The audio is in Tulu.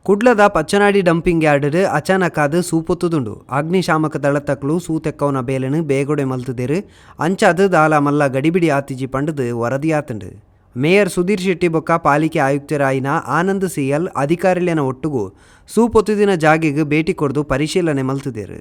ಕುಡ್ಲದ ಪಚ್ಚನಾಡಿ ಡಂಪಿಂಗ್ ಯಾರ್ಡ್ಡ್ ಅಚಾನಕ್ಕಾದ್ ಸೂ ಪೊತ್ತುದುಂಡು. ಅಗ್ನಿಶಾಮಕ ದಳತ್ತಕುಲು ಸೂ ತೆಕ್ಕವುನ ಬೇಲೆನ್ ಬೇಗೊಡೆ ಮಲ್ತ್ದೆರ್. ಅಂಚಾದ್ ದಾಲ ಮಲ್ಲ ಗಡಿಬಿಡಿ ಆತಿಜಿ ಪಂಡ್ದ್ ವರದಿ ಆತ್ಂಡ್. ಮೇಯರ್ ಸುಧೀರ್ ಶೆಟ್ಟಿ ಬೊಕ್ಕ ಪಾಲಿಕೆ ಆಯುಕ್ತೆರಾಯಿನ ಆನಂದ್ ಸಿ ಎಲ್ ಅಧಿಕಾರಿಲೆನ ಒಟ್ಟುಗು ಸೂ ಪೊತ್ತುದಿನ ಜಾಗೆಗ್ ಭೇಟಿ ಕೊರ್ದು ಪರಿಶೀಲನೆ ಮಲ್ತ್ದೆರ್.